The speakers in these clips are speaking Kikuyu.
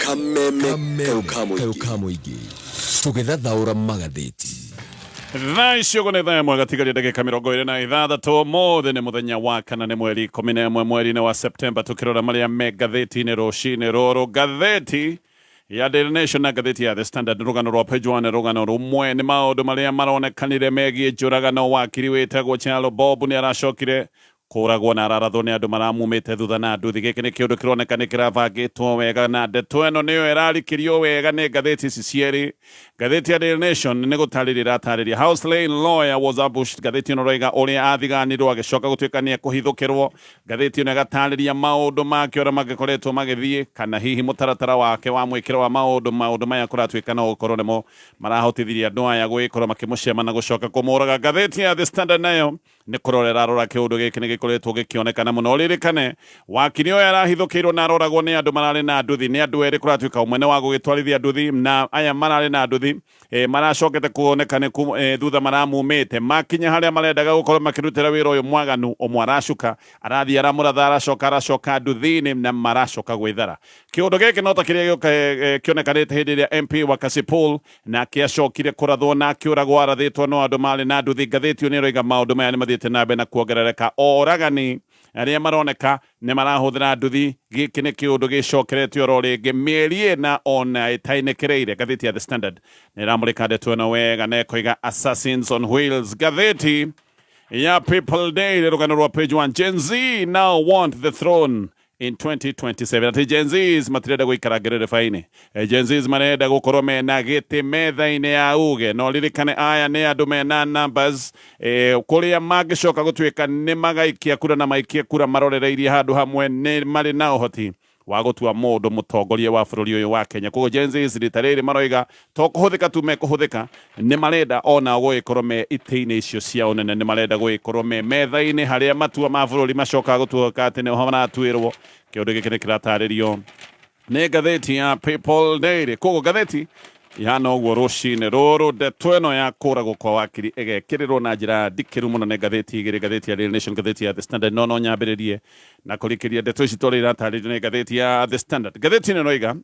Kameme kayũ ka mũingĩ tũgĩthathaũra magathĩti. Thaa icio ũguo nĩ thaa ĩmwe gatigaria ndagĩka 26. Ũmũthĩ nĩ mũthenya wa kana, nĩ mweri 11 mweri-inĩ wa Septemba. Tũkĩrora marĩa me ngathĩti-inĩ rũcinĩ rũrũ, ngathĩti ya Daily Nation na ngathĩti ya The Standard, rũgano rwa page 1, rũgano rũmwe nĩ maũndũ marĩa maronekanire megiĩ njũragano. Wakiri wĩtagwo Kyalo Bob nĩ aracokire kũragwo na ararathwo nĩ andũ maramumĩte thutha na nduthi. Gĩkĩ nĩ kĩũndũ kĩroneka nĩ kĩrabangĩtwo wega, na ndeto ĩno nĩyo ĩrarikĩrio wega nĩ ngathĩti ici cierĩ. Ngathĩti ya Daily Nation nĩ gũtarĩria ĩratarĩria how slain lawyer was ambushed. Ngathĩti ĩno ĩroiga ũrĩa athiganirwo agĩcoka gũtuĩka nĩ ekũhithũkĩrwo. Ngathĩti ĩno ĩgatarĩria maũndũ make ũrĩa magĩkoretwo magĩthiĩ, kana hihi mũtaratara wake wa mwĩkĩro wa maũndũ. Maũndũ maya kũratuĩka no gũkorwo nĩmo marahotithirie andũ aya gũgĩkorwo makĩmũcema na gũcoka kũmũraga. Ngathĩti ya The Standard nayo nĩ kũrorera rora kĩũndũ gĩkĩ nĩ gĩkoretwo gĩkĩonekana mũno. Ririkane wakiri ũyũ arahithũkĩirwo na aroragwo nĩ andũ mararĩ na nduthi, nĩ andũ erĩ kũratuĩka ũmwe nĩ wa gũgĩtwarithia nduthi, na aya mararĩ na nduthi maracokete kuoneka nĩ thutha maramumĩte makinya harĩa marendaga gũkorwo makĩrutĩra wĩra ũyũ mwaganu. Ũmwe aracuka arathiĩ aramũratha, aracoka aracoka nduthi-inĩ na maracoka gwĩthara. Kĩũndũ gĩkĩ no ta kĩrĩa kĩonekanĩte hĩndĩ ĩrĩa MP wa Kasipul nake acokire kũrathwo na akĩũragwo arathĩtwo no andũ marĩ na nduthi. Ngathĩti ĩyo nĩ ĩroiga maũndũ maya nĩ mathiĩte na mbere na kuongerereka, oragani arĩa maroneka nĩ marahũthĩra nduthi. Gĩkĩ nĩ kĩũndũ gĩcokeretio oro rĩngĩ mĩeri ĩna ona ĩtainĩkĩrĩire. Ngathĩti ya The Standard nĩ ĩramũrĩka ndeto ĩno wega na ĩkoiga assassins on wheels. Ngathĩti ya People Daily, rũgano rwa page 1, Gen Z now want the throne in 2027. Atĩ Gen Zs matirenda gũikara ngerereba-inĩ. Gen Zs marenda gũkorwo mena gĩtĩ metha-inĩ ya uge. No ririkane aya nĩ andũ mena numbers, kũrĩa mangĩcoka gũtuĩka nĩ magaikia kura na maikie kura marorereirie handũ hamwe, nĩ marĩ na ũhoti wa gũtua mũndũ mũtongoria wa bũrũri ũyũ wa Kenya. Koguo Gen Zs rita rĩrĩ maroiga to kũhũthĩka tu mekũhũthĩka, nĩ marenda onao gũgĩkorwo me itĩ-inĩ icio cia ũnene, nĩ marenda gũgĩkorwo me metha-inĩ harĩa matua ma bũrũri macokaga gũtuĩka atĩ nĩho maratuĩrwo. Kĩũndũ gĩkĩ nĩ kĩratarĩrio nĩ ngathĩti ya People Daily. Koguo ngathĩti ihana ũguo rũcinĩ rũrũ, ndeto ĩno ya kũragwo kwa wakiri ĩgekĩrĩrwo na njĩra ndikĩru mũno nĩ ngathĩti igĩrĩ, ngathĩti ya Daily Nation, ngathĩti ya The Standard. No no nyambĩrĩrie na kũrikĩria ndeto ici tondũ iratarĩrio nĩ ngathĩti ya The Standard. Ngathĩti ĩno ĩroiga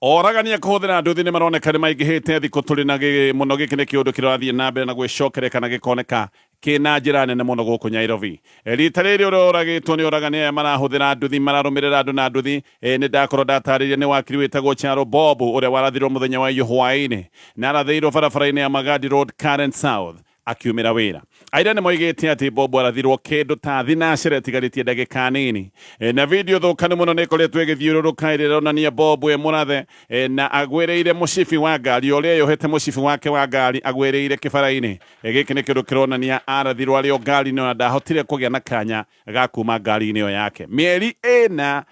oragania kũhũthĩra nduthi nĩ maroneka nĩ maingĩhĩte thikũ tũrĩ na mũno. Gĩkĩ nĩ kĩũndũ kĩrathiĩ na mbere na gwĩcokereka na gĩkoneka kĩna njĩra nene mũno gũkũ Nairobi. Rita rĩrĩ ũrĩa ũragĩtwo nĩ oragani aya marahũthĩra nduthi, mararũmĩrĩra andũ na nduthi, nĩ ndakorwo ndatarĩria nĩ wakiri wĩtagwo Charo Bob ũrĩa warathirwo mũthenya wa iyo hwaĩ-inĩ na arathĩirwo barabara-inĩ ya Magadi Road, Karen South, akiumĩra wĩra. Aira nĩ moigĩte atĩ Bob arathirwo kĩndũ ta thinacere ĩtigarĩtie ndagĩka nini. Na video thũkanu mũno nĩ ĩkoretwo ĩgĩthiũrũrũka ĩrĩa ĩronania Bob e mũrathe na agwĩrĩire mũcibi wa ngari, ũrĩa eyohete mũcibi wake wa ngari agwĩrĩire kĩbara-inĩ. Gĩkĩ nĩ kĩndũ kĩronania arathirwo arĩ o ngari-inĩ na ndahotire kũgĩa na kanya ga kuma ngari-inĩ ĩyo yake. Mĩeri ĩna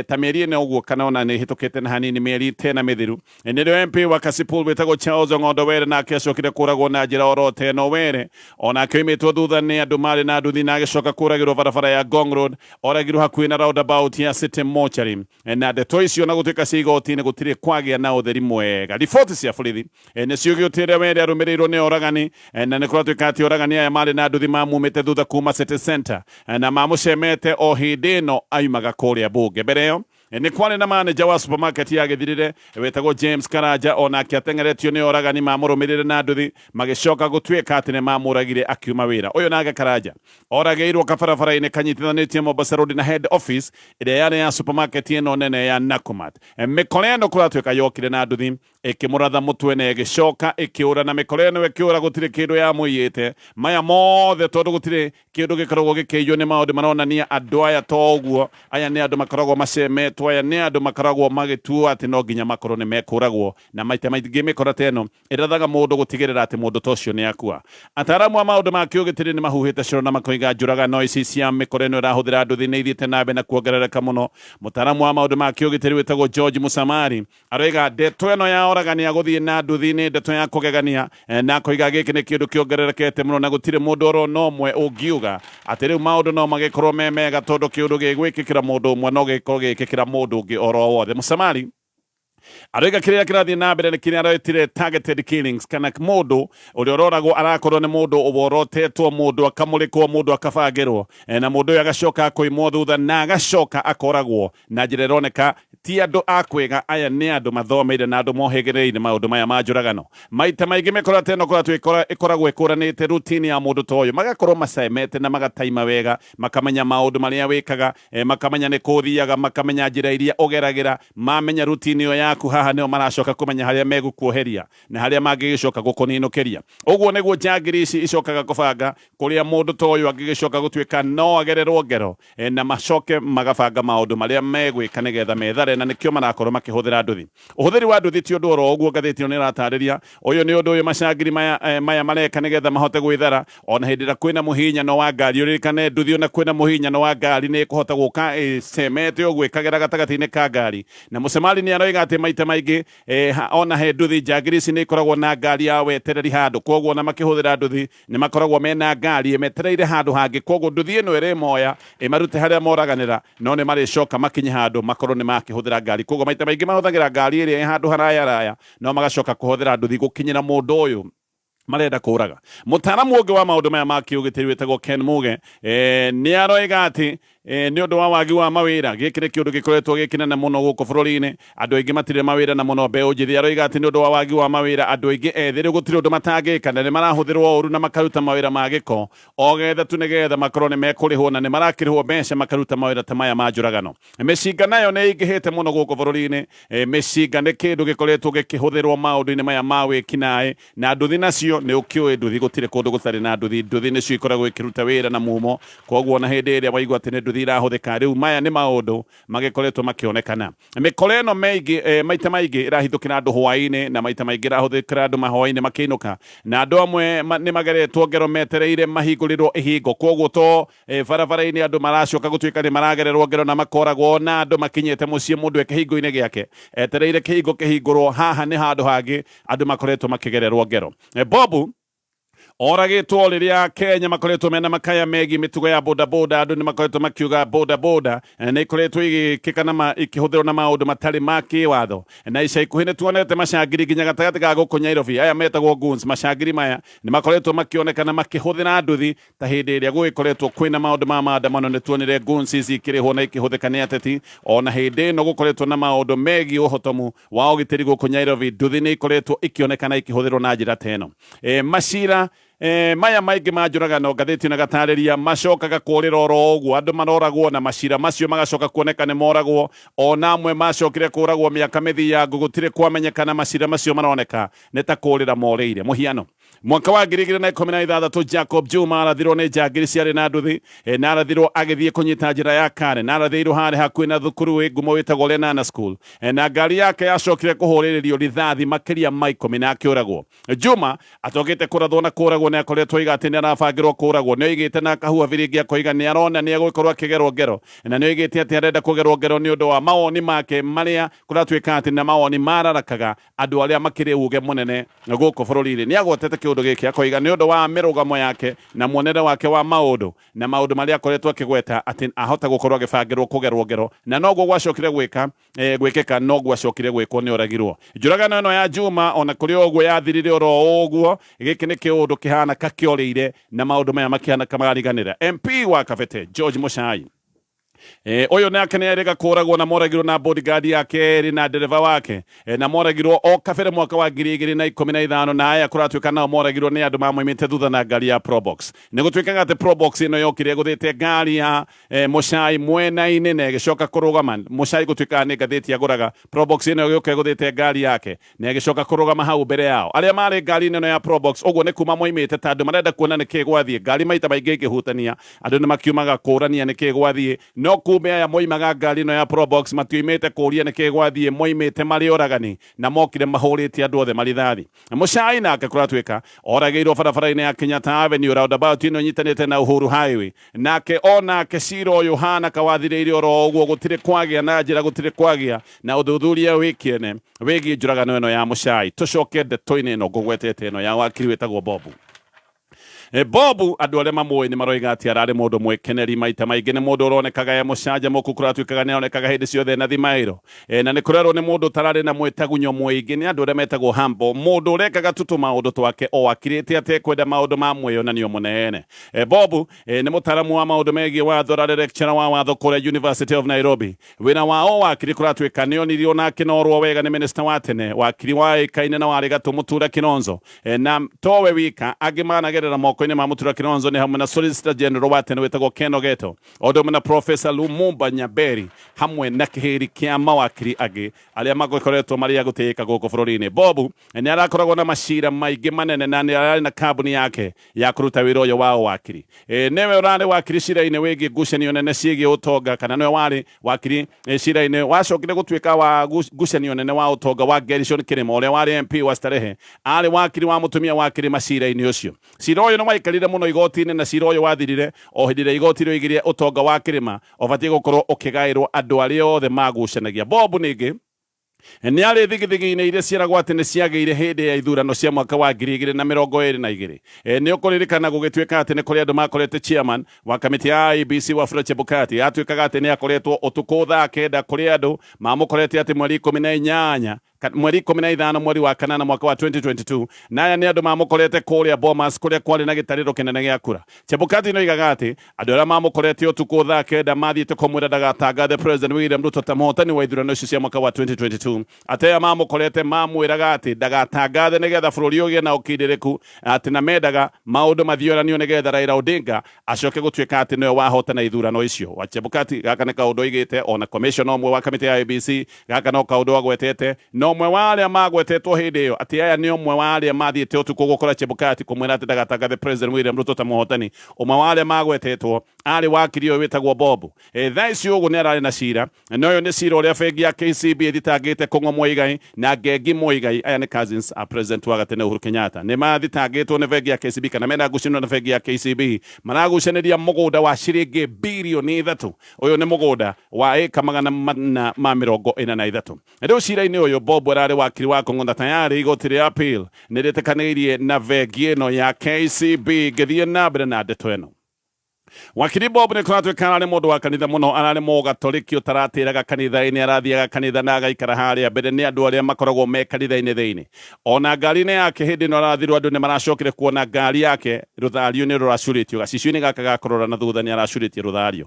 ta mĩeri ĩna ũguo kana ona nĩ ĩhĩtũkĩte na hanini, mĩeri tena mĩthiru, nĩrĩo MP wa Kasipul wĩtagwo Charles Ong'ondo Were nake acokire kũragwo na njĩra oro ta ĩno. Were onake oimĩtwo thutha nĩ andũ marĩ na nduthi na agĩcoka kũragĩrwo barabara ya Ngong Road. Oragirwo hakuhĩ na roundabout ya City Mortuary. Na ndeto icio na gũtuĩka cia igoti-inĩ, gũtirĩ kwagĩa na ũtheri mwega. Riboti cia borithi nĩ ciugĩte ũrĩa Were arũmĩrĩirwo nĩ oragani, na nĩ kũratuĩka atĩ oragani aya marĩ na nduthi mamumĩte thutha kuma City Center na mamũcemete o hĩndĩ ĩno aimaga kũrĩa mbunge. Mbere ĩyo nĩ kwarĩ na manager wa supermarket ya Gĩthirĩre wĩtagwo James Karanja, onake ateng'eretio nĩ oragani mamũrũmĩrĩre na nduthi, magĩcoka gũtuĩka atĩ nĩ mamũragire akiuma wĩra. Ũyũ nake Karanja oragĩirwo kabarabara-inĩ kanyitithanĩtie Mombasa Road na head office ĩrĩa yarĩ ya supermarket ĩno nene ya Nakumatt. Mĩkora ĩno kũratuĩka yokire na nduthi ĩkĩmũratha mũtwe na ĩgĩcoka ĩkĩũra, na mĩkora ĩno ĩkĩũra gũtirĩ kĩndũ yamũiyĩte. Maya mothe tondũ gũtirĩ kĩndũ gĩkoragwo gĩkĩiywo, nĩ maũndũ maronania andũ aya to ũguo, aya nĩ andũ makoragwo macemetwo, aya nĩ andũ makoragwo magĩtuo atĩ no nginya makorwo nĩ mekũragwo, na maita maingĩ mĩkora ta ĩno ĩrathaga mũndũ gũtigĩrĩra atĩ mũndũ ta ũcio nĩ akua. Ataaramu a maũndũ ma kĩũgitĩri nĩ mahuhĩte coro na makoiga njũragano ici cia mĩkora ĩno ĩrahũthĩra nduthi nĩ ithiĩte na mbere na kuongerereka mũno. Mũtaaramu wa maũndũ ma kĩũgitĩri wĩtagwo George Musamari aroiga ndeto ĩno ya oragani a gũthiĩ na nduthi nĩ ndeto ya kũgegania, na akoiga gĩkĩ nĩ kĩndũ kĩongererekete mũno na gũtirĩ mũndũ oro na ũmwe ũngiuga atĩ rĩu maũndũ no magĩkorwo me mega, tondũ kĩũndũ gĩgwĩkĩkĩra mũndũ ũmwe no gĩkorwo gĩgĩkĩkĩra mũndũ ũngĩ oro wothe. Musamari Aroiga kĩrĩa kĩrathiĩ na mbere nĩ kĩrĩa aretire targeted killings, kana mũndũ ũrĩa ũroragwo arakorwo nĩ mũndũ ũborotetwo, mũndũ akamũrĩkwo, mũndũ akabangĩrwo, na mũndũ ũyũ agacoka akoimwo thutha na agacoka akoragwo na njĩra ĩroneka ti andũ a kwĩga. Aya nĩ andũ mathomeire na andũ mohĩgĩrĩire maũndũ maya ma njũragano. Maita maingĩ mĩkora ta ĩno kũratuĩka ĩkoragwo ĩkũranĩte routine ya mũndũ ta ũyũ, magakorwo macemete na magataima wega, makamenya maũndũ marĩa wĩkaga, makamenya nĩ kũ ũthiaga, makamenya njĩra iria ũgeragĩra, mamenya routine ĩyo yaku, haha nĩho maracoka kũmenya harĩa megũkuoheria na harĩa mangĩgĩcoka gũkũninũkĩria. Ũguo nĩguo njangiri ici icokaga kũbanga kũrĩa mũndũ ta ũyũ angĩgĩcoka gũtuĩka no agererwo ngero, na macoke magabanga maũndũ marĩa megwĩka nĩgetha methare, na nĩkĩo marakorwo makĩhũthĩra nduthi. Ũhũthĩri wa nduthi ti ũndũ oro ũguo, ngathĩti ĩno nĩ ĩratarĩria. Ũyũ nĩ ũndũ ũyũ macangiri maya, maya mareka nĩgetha mahote gwĩthara ona hĩndĩ ĩrĩa kwĩna mũhinyano wa ngari. Ũririkane nduthi ona kwĩna mũhinyano wa ngari nĩ ĩkũhota gũka ĩcemete ũguo ĩkagera gatagatĩ-inĩ ka ngari. Na mũcemari nĩ aroiga atĩ maita maingĩ, ona he nduthi, njangiri ici nĩ ikoragwo na ngari ya wetereri handũ, koguo ona makĩhũthĩra nduthi nĩ makoragwo mena ngari ĩmetereire handũ hangĩ, koguo nduthi ĩno ĩrĩmoya ĩmarute harĩa moraganĩra, no nĩ marĩcoka makinye handũ makorwo nĩ makĩhũthĩra ngari. Koguo maita maingĩ mahũthagĩra ngari ĩrĩa ĩ handũ haraya raya, no magacoka kũhũthĩra nduthi gũkinyĩra mũndũ ũyũ marenda kũraga. Mũtaaramu ũngĩ wa maũndũ maya ma kĩũgitĩri wĩtagwo Ken Muge, nĩ aroiga atĩ, nĩ ũndũ wa wagi wa mawĩra, gĩkĩ nĩ kĩũndũ gĩkoretwo gĩ kĩnene mũno gũkũ bũrũri-inĩ. Andũ aingĩ matirĩ mawĩra na mũno mbeũ njĩthĩ. Aroiga atĩ nĩ ũndũ wa wagi wa mawĩra, andũ aingĩ ethĩ rĩu gũtirĩ ũndũ matangĩka, na nĩ marahũthĩrwo ũru na makaruta mawĩra ma gĩko o getha tu nĩgetha makorwo nĩ mekũrĩhwo, na nĩ marakĩrĩhwo mbeca makaruta mawĩra ta maya ma njũragano. Mĩcinga nayo nĩ ĩingĩhĩte mũno gũkũ bũrũri-inĩ. Mĩcinga nĩ kĩndũ gĩkoretwo gĩkĩhũthĩrwo maũndũ-inĩ maya ma wĩkinaĩ, na nduthi nacio nĩ ũkĩũĩ nduthi, gũtirĩ kũndũ gũtarĩ na nduthi. Nduthi nĩcio ikoragwo ikĩruta wĩra na mumo, koguo ona hĩndĩ ĩrĩa waigua atĩ nĩ nduthi irahũthĩka, rĩu maya nĩ maũndũ magĩkoretwo makĩonekana. Mĩkora ĩno mĩingĩ, maita maingĩ ĩrahithũkĩra andũ hwaĩ-inĩ, na maita maingĩ ĩrahũthĩkĩra andũ mahwaĩ-inĩ makĩinũka, na andũ amwe nĩ mageretwo ngero metereire mahingũrĩrwo ihingo, koguo to barabara-inĩ andũ maracoka gũtuĩka nĩ maragererwo ngero na makoragwo na andũ makinyĩte mũciĩ, mũndũ e kĩhingo-inĩ gĩake etereire kĩhingo kĩhingũrwo. Haha nĩ handũ hangĩ andũ makoretwo makĩgererwo ngero. Bobu oragĩtwo rĩrĩa Kenya makoretwo mena makaya megiĩ mĩtugo ya bodaboda. Andũ nĩ makoretwo makiuga bodaboda nĩ ikoretwo igĩkĩka na ikĩhũthĩrwo na maũndũ matarĩ ma kĩwatho, na ica ikuhĩ nĩ tuonete macangiri nginya gatagatĩ ga gũkũ Nairobi, aya metagwo goons. Macangiri maya nĩ makoretwo makĩonekana makĩhũthĩra nduthi ta hĩndĩ ĩrĩa gũgĩkoretwo kwĩna maũndũ ma maandamano. Nĩ tuonire goons ici ikĩrĩhwo na ikĩhũthĩka nĩ ateti. Ona hĩndĩ ĩno gũkoretwo na maũndũ megiĩ ũhotomu wa ũgitĩri gũkũ Nairobi, nduthi nĩ ikoretwo ikĩonekana ikĩhũthĩrwo na njĩra ta ĩno. Macira maya maingĩ ma njũragano, ngathĩti ĩno ĩgatarĩria, macokaga kũrĩra oro ũguo. Andũ maroragwo na macira macio magacoka kuoneka nĩ moragwo, ona amwe macokire kũragwo mĩaka mĩthiangu, gũtirĩ kwamenyekana macira macio maroneka nĩ ta kũrĩra morĩire. Mũhiano, mwaka wa 2016 Jacob Juma arathirwo nĩ njangiri ciarĩ na nduthi, na arathirwo agĩthiĩ kũnyita njĩra ya Karen, na arathĩirwo harĩa hakuhĩ na thukuru wĩ ngumo wĩtagwo Lenana School, na ngari yake yacokire kũhũrĩrĩrio rithathi makĩria ma 10 na akĩũragwo. Juma atokĩte kũrathwo na kũragwo nĩ akoretwo oiga atĩ nĩ arabangĩrwo kũragwo. Nĩ oigĩte na akahuha biringi akoiga nĩ arona nĩ egũkorwo akĩgerwo ngero, na nĩ oigĩte atĩ arenda kũgerwo ngero nĩ ũndũ wa mawoni make marĩa kũratuĩka atĩ nĩ mawoni mararakaga andũ arĩa makĩrĩ uge mũnene gũkũ bũrũri-inĩ. Nĩ agwetete kĩũndũ gĩkĩ akoiga nĩ ũndũ wa mĩrũgamo yake na muonere wake wa maũndũ na maũndũ marĩa akoretwo akĩgweta atĩ ahota gũkorwo agĩbangĩrwo kũgerwo ngero, na noguo gwacokire gwĩka gwĩkĩka, noguo acokire gwĩkwo, nĩ oragirwo. Njũragano ĩno ya Juma ona kũrĩ o ũguo yathirire oro ũguo. Gĩkĩ nĩ kĩũndũ kĩhana ka kĩorĩire na maũndũ maya makĩhana ka mariganĩra. MP wa Kabete George Muchai, ũyũ nake nĩ erĩga kũragwo na moragirwo na bodyguard yake erĩ na ndereba wake, na moragirwo o kabere mwaka wa 2015, na aya kũratuĩka nao moragirwo nĩ andũ mamoimĩte thutha na ngari ya Probox. Nĩ gũtuĩkaga atĩ Probox ĩno yokire ĩgũthĩte ngari ya Muchai mwena-inĩ na ĩgĩcoka kũrũgama. Muchai gũtuĩkaga nĩ ngathĩti agũraga. Probox ĩno ĩgĩũka ĩgũthĩte ngari yake na ĩgĩcoka kũrũgama hau mbere yao. Arĩa marĩ ngari-inĩ ĩno ya Probox ũguo nĩ kuma moimĩte tondũ marenda kuona nĩkĩĩ gwathiĩ. Ngari maita maingĩ ĩngĩhutania andũ nĩ makiumaga kũrania nĩkĩĩ gwathiĩ, no kumbe aya moimaga ngari ĩno ya Probox matioimĩte kũria nĩkĩĩ gwathiĩ, moimĩte marĩ oragani na mokire mahũrĩte andũ othe marithathi. Muchai nake kũratuĩka oragĩirwo barabara-inĩ ya Kenyatta Avenue roundabout ĩno ĩnyitanĩte na Uhuru Highway. Nake o nake cira ũyũ hana kawathirĩire oro ũguo, gũtirĩ kwagĩa na njĩra, gũtirĩ kwagĩa na ũthuthuria wĩ kĩene wĩgiĩ njũragano ĩno ya Muchai. Tũcoke ndeto-inĩ ĩno ngũgwetete ĩno ya wakiri wĩtagwo Bobu. Bobu andũ arĩa mamũĩ nĩ maroiga atĩ ararĩ mũndũ mwĩkeneri maita maingĩ, nĩ mũndũ ũronekaga e mũcanjamũku, kũratuĩkaga nĩ aronekaga hĩndĩ ciothe na thimaĩro. Na nĩ kũrerwo nĩ mũndũ ũtararĩ na mwĩtagunyo mũingĩ, nĩ andũ arĩa metagwo humble, mũndũ ũrekaga tu tũmaũndũ twake o akirĩte atekwenda maũndũ ma mwĩyonanio mũnene. Bobu nĩ mũtaramu wa maũndũ megiĩ watho, ararĩ lecturer wa watho kũrĩa University of Nairobi. Wĩra wa o wakiri kũratuĩka nĩ onirio na akĩnorwo wega nĩ minista wa tene, wakiri waĩkaine na warĩ gatũ Mũtura Kilonzo. Na towe wika, angĩ managerera moko-inĩ ma Mũtura Kilonzo nĩ hamwe na Solicitor General wa tene wĩtagwo Ken Ogeto, o ũndũ ũmwe na Professor Lumumba Nyaberi hamwe na kĩhĩri kĩa mawakiri angĩ arĩa makoretwo marĩ a gũtĩĩka gũkũ bũrũri-inĩ. Bobu nĩ arakoragwo na macira maingĩ manene na nĩ ararĩ na kambuni yake ya kũruta wĩra ũyũ wa ũwakiri. Nĩwe ũrarĩ wakiri cira-inĩ wĩgiĩ ngucanio nene ciĩgiĩ ũtonga, kana nĩwe warĩ wakiri cira-inĩ wacokire gũtuĩka wa ngucanio nene wa ũtonga wa Gerishon Kirima ũrĩa warĩ MP wa Starehe. Arĩ wakiri wa mũtumia wa Kirima cira-inĩ ũcio. Cira ũyũ nĩ waikarire mũno igoti-inĩ na cira ũyũ wathirire o hĩndĩ ĩrĩa igoti rĩoigire ũtonga wa Kirima ũbatiĩ gũkorwo ũkĩgaĩrwo andũ arĩa othe magucanagia. Bob ningĩ nĩ arĩ thigithigi-inĩ iria ciĩragwo atĩ nĩ ciagĩire hĩndĩ ya ithurano cia mwaka wa 2022. Nĩ ũkũririkana gũgĩtuĩka atĩ nĩ kũrĩ andũ makorete chairman wa kamĩtĩ ya IEBC Wafula Chebukati atuĩkaga atĩ nĩ akoretwo ũtukũ thaa 9 kũrĩ andũ mamũkorete atĩ mweri 18 mweri 15 mweri wa kanana mwaka wa 2022, na aya nĩ andũ mamũkorete kũrĩa Bomas kũrĩa kwarĩ na gĩtarĩro kĩnene gĩa kura. Chebukati nĩoigaga atĩ andũ arĩa mamũkorete ũtukũ thaa 9 mathiĩte kũmwĩra ndagatangathe President William Ruto ta mũhotani wa ithurano icio cia mwaka wa 2022, atĩ aya mamũkorete mamwĩraga atĩ ndagatangathe nĩgetha bũrũri ũgĩe na ũkindĩrĩku, atĩ na mendaga maũndũ mathioranio nĩgetha Raila Odinga acoke gũtuĩka atĩ nĩwe wahotana ithurano icio. Wa Chebukati gaka nĩ kaũndũ oigĩte, ona commissioner ũmwe wa kamĩtĩ ya IEBC gaka no kaũndũ agwetete, na ũmwe wa arĩa magwetetwo hĩndĩ ĩyo atĩ aya nĩ ũmwe wa arĩa mathiĩte ũtukũ gũkora Chebukati kũmwĩra atĩ ndagatangathe President William Ruto ta mũhotani. Ũmwe wa arĩa magwetetwo arĩ wakiri ũyũ wĩtagwo Bob. Thaa ici ũguo nĩ ararĩ na cira, na ũyũ nĩ cira ũrĩa bengi ya KCB ĩthitangĩte Kũng'o Muigai na Ngengi Muigai, aya nĩ cousins a President wa gatene Uhuru Kenyatta. Nĩ mathitangĩtwo nĩ bengi ya KCB kana mena ngucanio na bengi ya KCB, maragucanĩria mũgũnda wa ciringi birioni 3. Ũyũ nĩ mũgũnda wa ĩka 443. Rĩu cira-inĩ ũyũ Bob ararĩ wakiri wa Kũng'o na tayarĩ igoti rĩa appeal nĩ rĩtĩkanĩirie na bengi ĩno ya KCB. Ngĩthiĩ na mbere na ndeto ĩno, Wakiri Bob nĩ kũratuĩka ararĩ mũndũ wa kanitha mũno, ararĩ mũgatoliki ũtaratĩraga kanitha-inĩ, arathiaga kanitha na agaikara harĩa mbere nĩ andũ arĩa makoragwo me kanitha-inĩ thĩinĩ. Ona ngari-inĩ yake hĩndĩ ĩno arathirwo, andũ nĩ maracokire kuona ngari yake rũthario nĩ rũracurĩtio, gacicio-inĩ gaka ga kũrora na thutha nĩ aracurĩtie rũthario.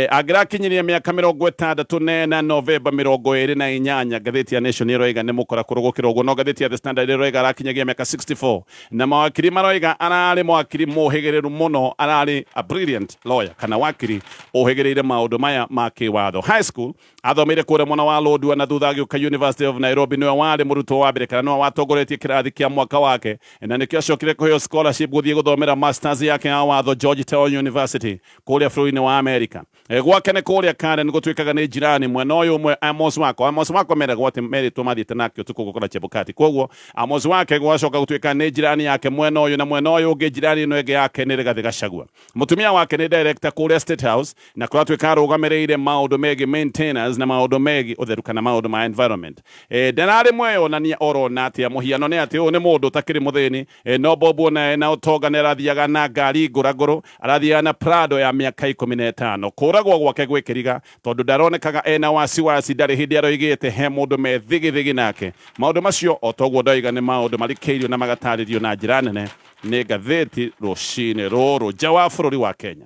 Angĩrakinyirie mĩaka 64 Novemba 28, ngathĩti ya Nation ĩroiga nĩ mũkora kũrũgũkĩra ũguo, no ngathĩti ya The Standard ĩroiga arakinyagia mĩaka 64, na mawakiri maroiga ararĩ mwakiri mũhĩgĩrĩru mũno, ararĩ a brilliant lawyer kana wakiri ũhĩgĩrĩire maũndũ maya ma kĩwatho. High school athomeire kũrĩa mwena wa Lodwar na thutha agĩũka University of Nairobi. Nĩwe warĩ mũrutwo wa mbere kana nĩwe watongoretie kĩrathi kĩa mwaka wake, na nĩkĩo acokire kũheo scholarship gũthiĩ gũthomera masters yake ya watho Georgetown University kũrĩa bũrũri-inĩ wa America. Gwake nĩ kũrĩa Karen, gũtuĩkaga nĩ jirani mwena ũyũ ũmwe Amos wako. Amos wako meragwo atĩ merĩtwo mathiĩte nake ũtukũ gũkora Chebukati, koguo Amos wake gwacoka gũtuĩka nĩ jirani yake mwena ũyũ, na mwena ũyũ ũngĩ jirani ĩno ĩngĩ yake nĩ Rigathĩ Gachagua. Mũtumia wake nĩ director kũrĩa State House, na kũratuĩka arũgamĩrĩire maũndũ megiĩ maintenance na maũndũ megiĩ ũtheru kana maũndũ ma environment. Ndararĩ mweyonania orona atĩa, mũhiano nĩ atĩ ũyũ nĩ mũndũ ũtakĩrĩ mũthĩni. No Bob ona ena ũtonga nĩ arathiaga na ngari ngũrangũrũ, arathiaga na Prado ya mĩaka 15. Kũragwo gwake gwĩ kĩriga tondũ ndaronekaga ena wasiwasi, ndarĩ hĩndĩ aroigĩte he mũndũ me thigithigi nake. Maũndũ macio o toguo ndoiga nĩ maũndũ marikĩirio na magatarĩrio na njĩra nene nĩ ngathĩti rũcinĩ rũrũ nja wa bũrũri wa Kenya.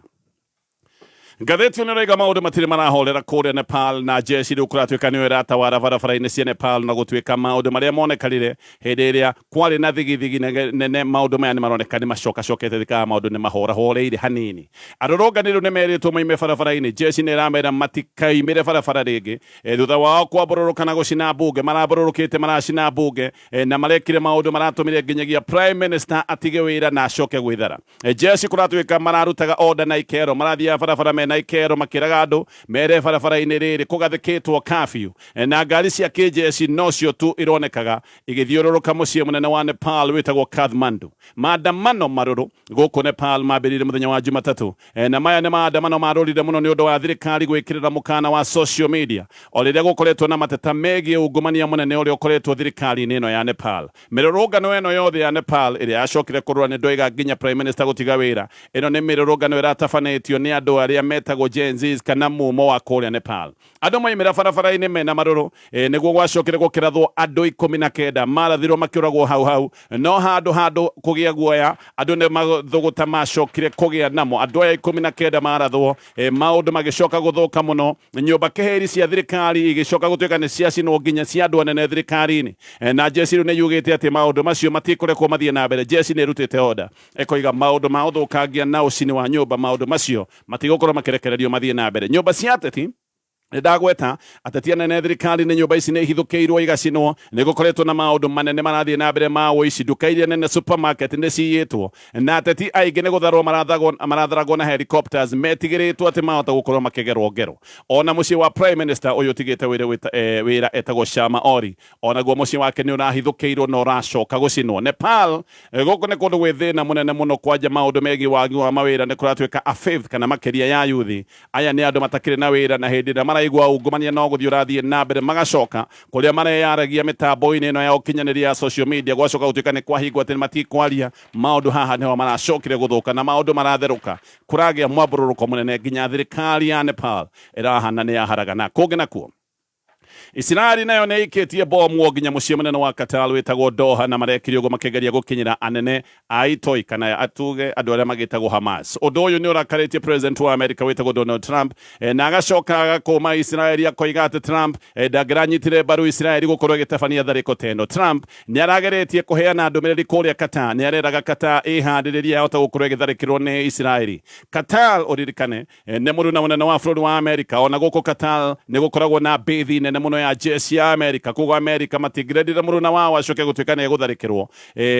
Ngathĩti ĩno ĩroiga maũndũ matirĩ marahorera kũrĩa Nepal, na jeshi rĩu kũratuĩka nĩyo ĩratawara barabara-inĩ cia Nepal, na gũtuĩka maũndũ marĩa monekanire hĩndĩ ĩrĩa kwarĩ na thigithigi nene, maũndũ maya nĩ maroneka nĩ macokacokete thikaga maũndũ nĩ mahorahoreire hanini. Arũrũngani rĩu nĩ merĩtwo moime barabara-inĩ, jeshi nĩ ĩramera matikaimĩre barabara rĩngĩ thutha wao kwambũrũrũka na gũcina mbunge. Marambũrũrũkĩte maracina mbunge na marekire maũndũ maratũmire nginyagia Prime Minister atige wĩra na acoke gwĩthara. Jeshi kũratuĩka mararutaga order na ikero, marathiaga barabara mena mena ikero makĩraga andũ mere barabara-inĩ rĩrĩ kũgathĩkĩtwo curfew, na ngari cia kĩjeshi nocio tu ironekaga igĩthiũrũrũka mũciĩ mũnene wa Nepal wĩtagwo Kathmandu. Maandamano marũrũ gũkũ Nepal mambĩrĩirie mũthenya wa Jumatatũ, na maya nĩ maandamano marũrire mũno nĩ ũndũ wa thirikari gwĩkĩrĩra mũkana wa social media o rĩrĩa gũkoretwo na mateta megiĩ ungumania mũnene ũrĩa ũkoretwo thirikari-inĩ ĩno ya Nepal. Mĩrũrũngano ĩno yothe ya Nepal ĩrĩa yacokire kũrũra nĩ ndoiga nginya prime minister gũtiga wĩra, ĩno nĩ mĩrũrũngano ĩratabanĩtio nĩ andũ arĩa metagwo Gen Zs kana mumo wa kũrĩa Nepal. Andũ moimĩra barabara-inĩ mena marũrũ, nĩguo gwacokire gũkĩrathwo andũ 19 marathirwo makĩũragwo hau hau, no handũ handũ kũgĩa guoya andũ nĩ mathũgũta macokire kũgĩa namo. Andũ aya 19 marathwo, maũndũ magĩcoka gũthũka mũno, nyũmba keheri cia thirikari igĩcoka gũtuĩka nĩ ciacinwo nginya cia andũ anene thirikari-inĩ. Na jeshi rĩu nĩ yugĩte atĩ maũndũ macio matikũrekwo mathiĩ na mbere. Jeshi nĩ ĩrutĩte order ĩkoiga maũndũ ma ũthũkangia na ũcini wa nyũmba, maũndũ macio matigũkorwo makĩrekererio mathiĩ na mbere. Nyũmba cia ateti ndagweta ateti anene thirikari nĩ nyũmba ici nĩ ihithũkĩirwo igacinwo, nĩ gũkoretwo na maũndũ manene marathiĩ na mbere ma ũici, nduka iria nene supermarket nĩ ciyĩtwo, na ateti aingĩ nĩ gũtharwo maratharagwo na helicopters metigĩrĩtwo atĩ mahota gũkorwo makĩgerwo ngero. Ona mũciĩ wa prime minister ũyũ ũtigĩte wĩra etagwo Sharma Oli, onaguo mũciĩ wake nĩ ũrahithũkĩirwo na ũracoka gũcinwo. Nepal gũkũ nĩ kũndũ gwĩ thĩna mũnene mũno, kwanja maũndũ megiĩ wagi wa mawĩra nĩ kũratuĩka a fifth kana makĩria ya yuthi aya nĩ andũ matakĩrĩ na wĩra, na hĩndĩ ĩrĩa maraigua ungumania no gũthiĩ ũrathiĩ na mbere magacoka kũrĩa mareyaragia mĩtambo-inĩ ĩno ya ũkinyanĩria ya social media, gwacoka gũtuĩka nĩ kwahingwo atĩ matikwaria maũndũ haha nĩho maracokire gũthũka na maũndũ maratherũka, kũragĩa mwambũrũrũko mũnene nginya thirikari ya Nepal ĩrahana nĩ yaharagana. Kũngĩ nakuo Isiraeli nayo nĩ ĩikĩtie bomu nginya mũciĩ mũnene wa Qatar wĩtagwo Doha, na marekire ũguo makĩgeria gũkinyĩra anene a itoi kana atuge andũ arĩa magĩtagwo Hamas. Ũndũ ũyũ nĩ ũrakarĩtie president wa America wĩtagwo Donald Trump, na agacoka agakũma Isiraeli akoiga atĩ Trump ndangĩranyitire mbaru Isiraeli gũkorwo ĩgĩtabania tharĩko ta ĩno. Trump nĩ arageretie kũheana ndũmĩrĩri kũrĩa Qatar, nĩ areraga Qatar ĩharĩrĩrie yahota gũkorwo ĩgĩtharĩkĩrwo nĩ Isiraeli. Qatar ũririkane nĩ mũruna mũnene wa bũrũri wa Amerika, ona gũkũ Qatar nĩ gũkoragwo na bĩthi nene mũno ya jeshi ya Amerika, koguo Amerika matingĩrendire mũruna wao acoke gũtuĩka nĩ egũtharĩkĩrwo.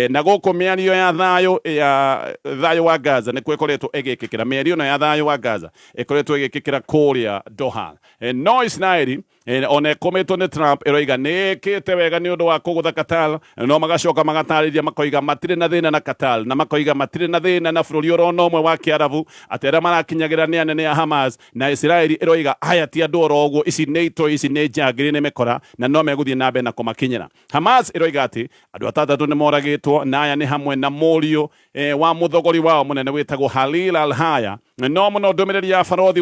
Na gũkũ mĩario ya thayũ ya thayũ wa Gaza nĩkuo ĩkoretwo ĩgĩkĩkĩra, mĩario ĩno ya thayũ wa Gaza ĩkoretwo ĩgĩkĩkĩra kũrĩa Doha. No Isiraeli ona ĩkũmĩtwo nĩ Trump ĩroiga nĩ ĩkĩte wega nĩ ũndũ wa kũgũtha Qatar, no magacoka magatarĩria makoiga matirĩ na thĩna na Qatar, na makoiga matirĩ na thĩna na bũrũri oro ũmwe wa Kĩarabu, atĩ arĩa marakinyagĩra nĩ anene a Hamas, na Isiraeli ĩroiga aya ti andũ oro ũguo, ici nĩ itoi, ici nĩ njangiri, nĩ mĩkora, na no megũthiĩ na mbere na kũmakinyĩra. Hamas ĩroiga atĩ andũ atandatũ nĩ moragĩtwo, na aya nĩ hamwe na mũriũ wa mũthogori wao mũnene wĩtagwo Halil al-Haya. No mũno ndũmĩrĩri ya barothi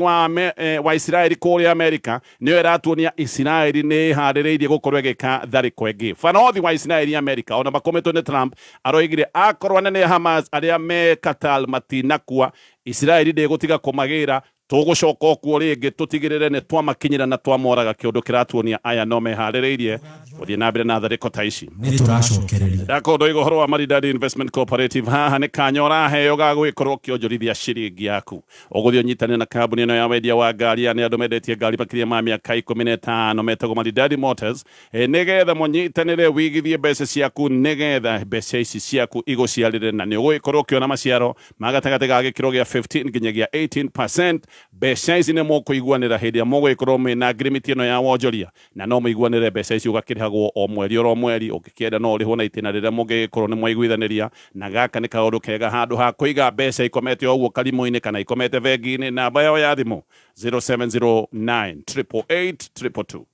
wa Isiraeli kũrĩa Amerika nĩyo ĩratuonia Isiraeli nĩ ĩharĩrĩirie gũkorwo ĩgĩka tharĩko ĩngĩ. Barothi wa Isiraeli Amerika ona makũmĩtwo nĩ Trump aroigire akorwo anene a Hamas arĩa me Qatar matinakua, Isiraeli ndĩgũtiga kũmagĩra, tũgũcoka okuo rĩngĩ tũtigĩrĩre nĩ twamakinyĩra na twamoraga. Kĩũndũ kĩratuonia aya no meharĩrĩirie gũthiĩ na mbere na tharĩko ta ici. Nĩ tũracokereria. Ndakorwo ndoiga ũhoro wa Maridadi Investment Cooperative, haha nĩ kanya ũraheo ga gũgĩkorwo ũkĩonjorithia ciringi yaku. Ũgũthiĩ ũnyitane na kambuni ĩno ya wendia wa ngari, ya nĩ andũ mendetie ngari makĩria ma mĩaka 15 metagwo Maridadi Motors, nĩgetha mũnyitanĩre wigithie mbeca ciaku, nĩgetha mbeca ici ciaku igũciarĩre, na nĩ ũgũgĩkorwo ũkĩona maciaro ma gatagatĩ ga gĩkĩro gĩa 15 nginyagia 18%. Mbeca ici nĩ mũkũiguanĩra hĩndĩ ĩrĩa mũgũgĩkorwo mwĩna ngirimiti ĩno ya wonjoria, na no mũiguanĩre mbeca ici ũgakĩrĩhagwo o mweri oro mweri, ũngĩkĩenda no ũrĩhwo na itĩna rĩrĩa mũngĩgĩkorwo nĩ mwaiguithanĩria. Na gaka nĩ kaũndũ kega handũ ha kũiga mbeca ikomete o ũguo karimũ-inĩ kana ikomete bengi-inĩ. Namba yao ya thimũ 0709 888 222.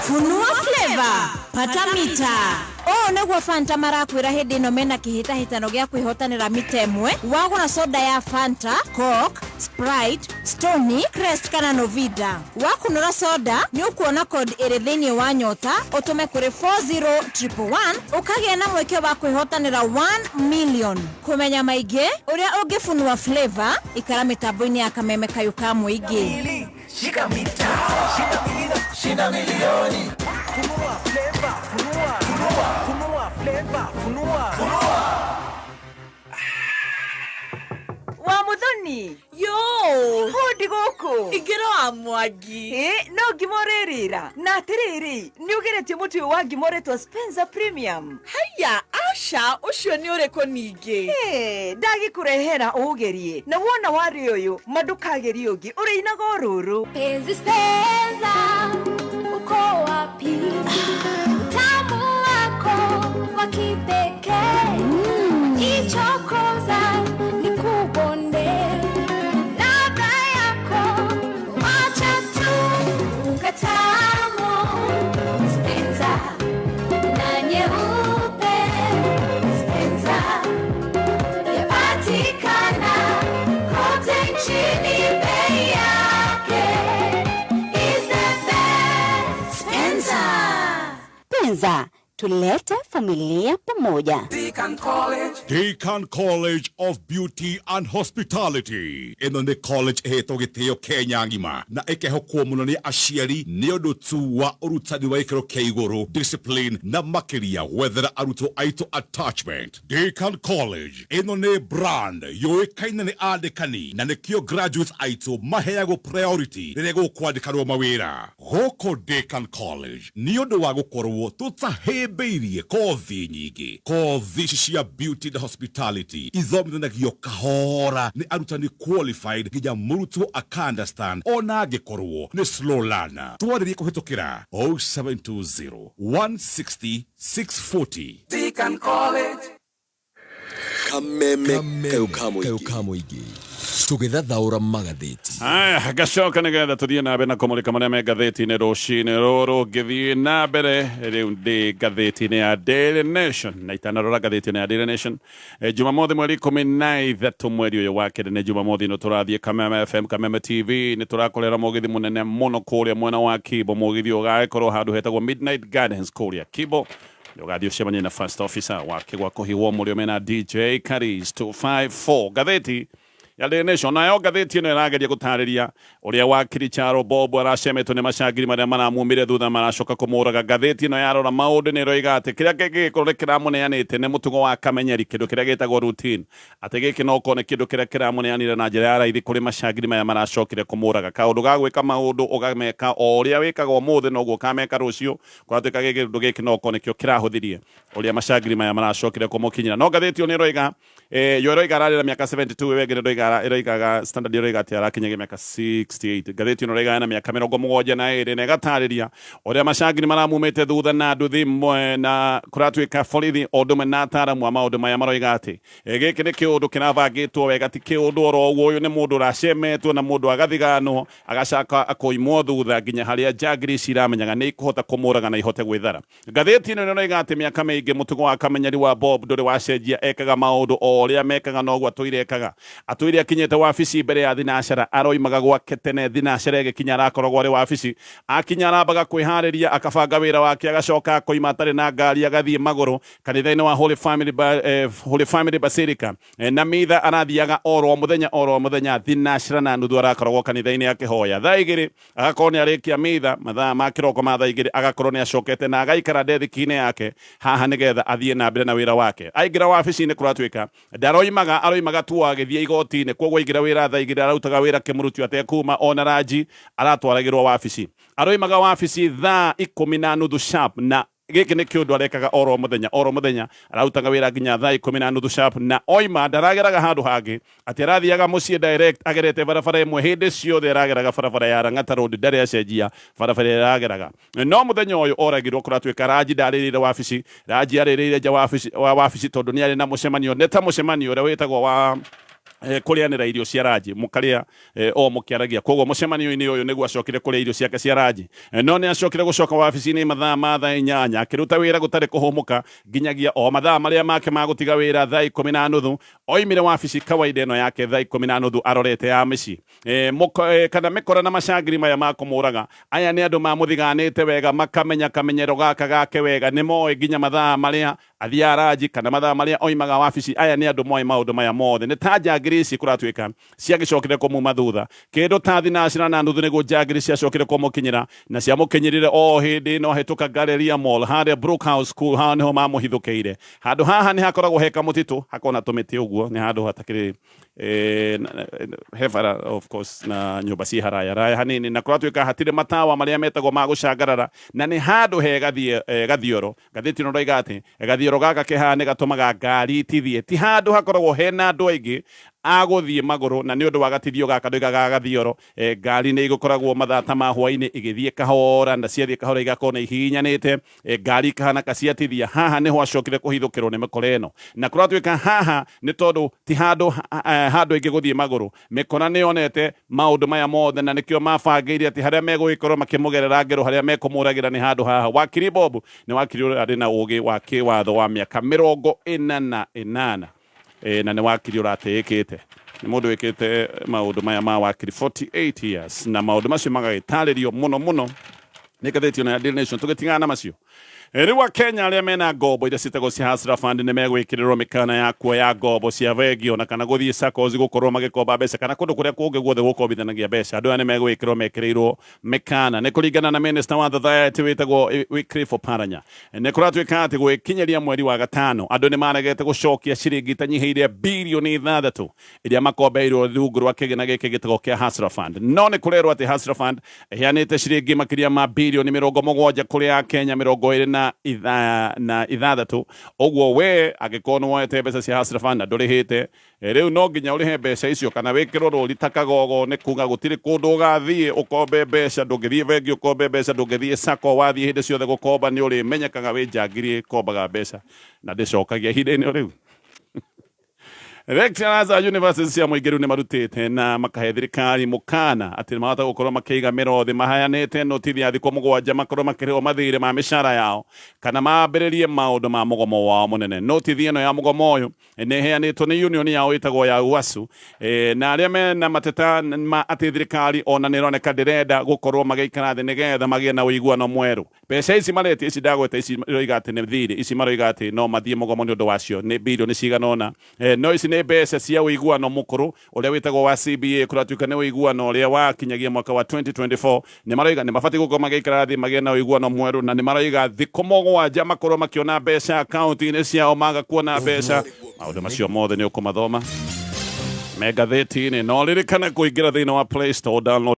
Funua flavor, pata mita. Ũũ nĩguo Fanta marakwĩra hĩndĩ ĩno mena kĩhĩtahĩtano gĩa kwĩhotanĩra mita ĩmwe. Wagũra soda ya Fanta, Coke, Sprite, Stony, Crest kana Novida, wakunũra soda nĩ ũkuona code ĩrĩ thĩinĩ wa nyota, ũtũme kũrĩ 40111 ũkagĩa na mweke wa kwĩhotanĩra 1 million. Kũmenya maingĩ ũrĩa ũngĩfunua flavor, ikara mĩtambo-inĩ ya Kameme Kayũ ka Mũingĩ. Shika mita, shika mita, shinda milioni. Funua flavor, funua, funua, funua flavor, funua. Funua. Wa Muthoni. Yo. Hodi gũkũ. Ingĩra wa Mwangi. Ĩ no ngima ũrĩrĩra na atĩrĩrĩ, nĩ ũgeretie mũtu ũyũ wa ngima ũretwo Spencer Premium? Haiya, aca, ũcio nĩ ũrĩkũ ningĩ? Ĩ, ndagĩkũrehera ũũgerie, na wona warĩa ũyũ ma ndũkageria ũngĩ, ũrĩinaga o rũrũ. Penzi Spencer, uko wapi? Utamu wako wa kipekee, ichokoza nikubonde, ladha yako wacha tu ukatamu. Spencer na nyeupe, Spencer yapatikana kote nchini, bei yake is the best. Spencer. Penza, tulete familia pamoja. Deacon College of Beauty and Hospitality ĩno nĩ college ĩhetwo gĩtĩo Kenya ng'ima na ĩkehokwo mũno nĩ aciari nĩ ũndũ tu wa ũrutani wa gĩkĩro kĩa igũrũ, discipline na makĩria gwethera arutwo aitũ attachment. Deacon College ĩno nĩ brand yũĩkaine nĩ andĩkani na nĩkĩo graduates aitũ maheagwo priority rĩrĩa gũkwandĩkanwo mawĩra gũkũ Deacon College nĩ ũndũ wa gũkorwo tũtahĩmbĩirie kothi nyingĩ. Kothi ici cia beauty and hospitality ithomithanagio kahora nĩ arutani qualified nginya mũrutwo aka understand ona angĩkorwo nĩ slow learner. Twarĩrie kũhĩtũkĩra 0720 160 640. Deacon College. Kameme kayo ka mũingĩ tũgĩthathaũra magathĩti. Aya, ngacoka nĩgetha tũthiĩ na mbere na kũmũrĩka marĩa me ngathĩti-inĩ rũcinĩ rũrũ. Ngĩthiĩ na mbere, rĩu ndĩ ngathĩti-inĩ ya Daily Nation, na itanarora ngathĩti-inĩ ya Daily Nation, Jumamothi mweri 13 mweri ũyũ wa kerĩ, nĩ Jumamothi ĩno tũrathiĩ Kameme FM, Kameme TV, nĩ tũrakorera mũgithi mũnene mũno kũrĩa mwena wa Kibo. Mũgithi ũgagĩkorwo handũ hetagwo Midnight Gardens kũrĩa Kibo. Ũgathiĩ ũcemanie na first officer wake gwa kũhihwo mũrĩo mena DJ Caris 254. Ngathĩti ya Daily Nation nayo, ngathĩti ĩno ĩrageria gũtarĩria ũrĩa wakiri Charo Bob aracemetwo nĩ macangiri marĩa maramumire thutha maracoka kũmũraga. Ngathĩti ĩno yarora maũndũ nĩ ĩroiga atĩ kĩrĩa kĩngĩgĩkorwo nĩ kĩramũneanĩte nĩ mũtugo wa kamenyeri, kĩndũ kĩrĩa gĩtagwo routine, atĩ gĩkĩ no korwo nĩ kĩndũ kĩrĩa kĩramũneanire na njĩra ya raithi kũrĩ macangiri maya maracokire kũmũraga. Kaũndũ ga gwĩka maũndũ ũgameka o ũrĩa wĩkaga ũmũthĩ noguo ũkameka rũciũ, kũratuĩka kĩndũ gĩkĩ no korwo nĩkĩo kĩrahũthirie ũrĩa macangiri maya maracokire kũmũkinyĩra. No ngathĩti ĩyo nĩ ĩroiga, yo ĩroiga ararĩ na mĩaka 72, ĩyo ĩngĩ ĩroiga, ĩroigaga, Standard ĩroiga atĩ arakinyagia mĩaka 68. Ngathĩti ĩno ĩroiga ena mĩaka 72 na ĩgatarĩria ũrĩa macangiri maramumĩte thutha na nduthi na kũratuĩka borithi o ũndũ ũmwe na ataaramu a maũndũ maya maroiga atĩ gĩkĩ nĩ kĩũndũ kĩrabangĩtwo wega, ti kĩũndũ oro ũguo. Ũyũ nĩ mũndũ ũracemetwo na mũndũ agathiganwo agacoka akoimwo thutha nginya harĩa njangiri ici iramenyaga nĩ ikũhota kũmũraga na ihote gwĩthara. Ngathĩti ĩno ĩroiga atĩ mĩaka mĩingĩ mũtugo wa kamenyeri wa Bob ndũrĩ wacenjia, ekaga maũndũ o ũrĩa mekaga noguo atũire ekaga. Atũire akinyĩte wabici mbere ya thinacara, aroimaga gwake tene thinacara ĩgĩkinya arakoragwo arĩ wabici. Akinya arambaga kwĩharĩria, akabanga wĩra wake, agacoka akoima atarĩ na ngari, agathiĩ magũrũ kanitha-inĩ wa Holy Family Basilica. Na mitha arathiaga oro mũthenya oro mũthenya thinacara na nuthu arakoragwo kanitha-inĩ akĩhoya. Thaa 2 agakorwo nĩ arĩkia mitha, mathaa ma kĩroko ma thaa 2 agakorwo nĩ acokete na agaikara ndethiki-inĩ yake haha nĩgetha athiĩ na mbere na wĩra wake. Aingĩra wabici-inĩ kũratuĩka ndaroimaga, aroimaga tu agĩthiĩ igoti-inĩ. Koguo aingĩra wĩra thaa 2 ararutaga wĩra kĩmũrutio atekuma, ona ranji aratwaragĩrwo wabici. Aroimaga wabici thaa 10:30 sharp, na gĩkĩ nĩ kĩũndũ arekaga oro mũthenya oro mũthenya, ararutaga wĩra nginya thaa 10:30 sharp, na oima ndarageraga handũ hangĩ, atĩ arathiaga mũciĩ direct agerete barabara ĩmwe. Hĩndĩ ciothe arageraga barabara ya Lang'ata Road, ndarĩ acenjia barabara ĩrĩa arageraga. No mũthenya ũyũ oragirwo kũratuĩka ranji ndarĩrĩire wabici, ranji arĩrĩire nja wa wabici tondũ nĩ arĩ na mũcemanio, nĩ ta mũcemanio ũrĩa wĩtagwo wa kũrĩanĩra irio cia ranji, mũkarĩa o mũkĩaragia. Koguo mũcemanio-inĩ ũyũ nĩguo acokire kũrĩa irio ciake cia ranji. No nĩ acokire gũcoka wabici-inĩ mathaa ma thaa 8, akĩruta wĩra gũtarĩ kũhũmũka nginyagia o mathaa marĩa make ma gũtiga wĩra thaa 10:30. Oimire wabici kawaida ĩno yake thaa 10:30 arorete ya mĩciĩ. Kana mĩkora na macangiri maya ma kũmũraga aya nĩ andũ mamũthiganĩte wega, makamenya kamenyero gaka gake wega, nĩ moĩ nginya mathaa marĩa athiaga ranji kana mathaa marĩa oimaga wabici. Aya nĩ andũ moĩ maũndũ maya mothe. Nĩ ta njangiri ici kũratuĩka ciagĩcokire kũmuma thutha kĩndũ ta thinacira na nuthu, nĩguo njangiri ciacokire kũmũkinyĩra, na ciamũkinyĩrire o hĩndĩ ĩno ahĩtũka Galleria Mall harĩa Brookhouse School. Haha nĩho mamũhithũkĩire. Handũ haha nĩ hakoragwo he kamũtitũ, hakona tũmĩtĩ ũguo, nĩ handũ hatakĩrĩ He bara of course na nyũmba ci haraya raya hanini, na kũratuĩka hatirĩ matawa marĩa metagwo ma gũcangarara, na nĩ handũ he gathioro. Ngathĩti ĩno ndaiga atĩ gathioro gaka ke haha nĩ gatũmaga ngari itithie, ti handũ hakoragwo hena andũ aingĩ agũthiĩ magũrũ, na nĩ ũndũ wa gatithio gaka ndoigaga gathioro, ngari nĩ igũkoragwo mathaa ta ma hwaĩ-inĩ igĩthiĩ kahora, na ciathiĩ kahora igakorwo nĩ ihihinyanĩte, ngari ikahana kaciatithia. Haha nĩho acokire kũhithũkĩrwo nĩ mĩkora ĩno, na kũratuĩka haha nĩ tondũ ti handũ handũ aingĩ gũthiĩ magũrũ. Mĩkora nĩ yonete maũndũ maya mothe, na nĩkĩo mabangĩire atĩ harĩa megũgĩkorwo makĩmũgerera ngero, harĩa mekũmũragĩra nĩ handũ haha. Wakiri Bob nĩ wakiri ũrĩa arĩ na ũgĩ wa kĩwatho wa mĩaka 48, na nĩ wakiri ũratĩĩkĩte, nĩ mũndũ wĩkĩte maũndũ maya ma wakiri 48 years, na maũndũ macio magagĩtarĩrio mũno mũno nĩ ngathĩti ĩno ya Daily Nation. Tũgĩtigana na macio, rĩu Akenya arĩa mena ngombo iria ciĩtagwo cia Hustler Fund nĩ megwĩkĩrĩrwo mĩkana ya kuoya ngombo cia bengi, ona kana gũthiĩ SACCOs gũkorwo magĩkomba mbeca, kana kũndũ kũrĩa kũngĩ guothe gũkombithanagia mbeca. Andũ aya nĩ megwĩkĩrwo mekĩrĩirwo mĩkana nĩ kũringana na minister wa society wĩtagwo Wycliffe Oparanya. Nĩ kũratuĩka atĩ gwĩkinyĩria mweri wa gatano andũ nĩ maregete gũcokia ciringi itanyihĩire birioni 6 iria makombeirwo rungu rwa kĩgĩna gĩkĩ gĩtagwo kĩa Hustler Fund. No nĩ kũrerwo atĩ Hustler Fund ĩheanĩte ciringi makĩria ma birioni 70 kũrĩ Akenya 26. Ũguo we angĩkorwo nĩ woete mbeca cia Hustler Fund na ndũrĩhĩte, rĩu no nginya ũrĩhe mbeca icio kana wĩkĩrwo rũri ta kagogo. Nĩ kuga gũtirĩ kũndũ ũgathiĩ ũkombe mbeca, ndũngĩthiĩ bengi ũkombe mbeca, ndũngĩthiĩ SACCO. Wathiĩ hĩndĩ ciothe gũkomba nĩ ũrĩmenyekaga wĩ njangiri ĩkombaga mbeca na ndĩcokagia ihinda-inĩ o rĩu. Lecturers a university cia mũingĩ rĩu nĩ marutĩte na makahe thirikari mũkana atĩ mahota gũkorwo makĩiga mĩro thĩ, maheanĩte notithi ya thikũ 7 makorwo makĩrĩhwo mathirĩ ma mĩcara yao kana mambĩrĩrie maũndũ ma mũgomo wao mũnene. Notithi ĩno ya mũgomo ũyũ nĩ ĩheanĩtwo nĩ union yao ĩtagwo ya UASU, na arĩa mena mateta ma atĩ thirikari ona nĩ ĩroneka ndĩrenda gũkorwo magĩikara thĩ nĩgetha magĩe na ũiguano mwerũ. Mbeca ici maretia, ici ndagweta, ici iroiga atĩ nĩ thirĩ, ici maroiga atĩ no mathiĩ mũgomo nĩ ũndũ wacio nĩ birioni cigana ũna. No ici nĩ mbeca cia ũiguano mũkũrũ ũrĩa wĩtagwo wa CBA. Kũratuĩka nĩ ũiguano ũrĩa wakinyagia mwaka wa 2024. Nĩ maroiga nĩ mabatiĩ gũkorwo magĩikara thĩ magĩe na ũiguano mwerũ, na nĩ maroiga thikũ 7 makorwo makĩona mbeca akaunti-inĩ ciao. Maga kuona mbeca, maũndũ macio mothe nĩ ũkũmathoma me ngathĩti-inĩ. No ririkane kũingĩra thĩinĩ wa Play Store, download.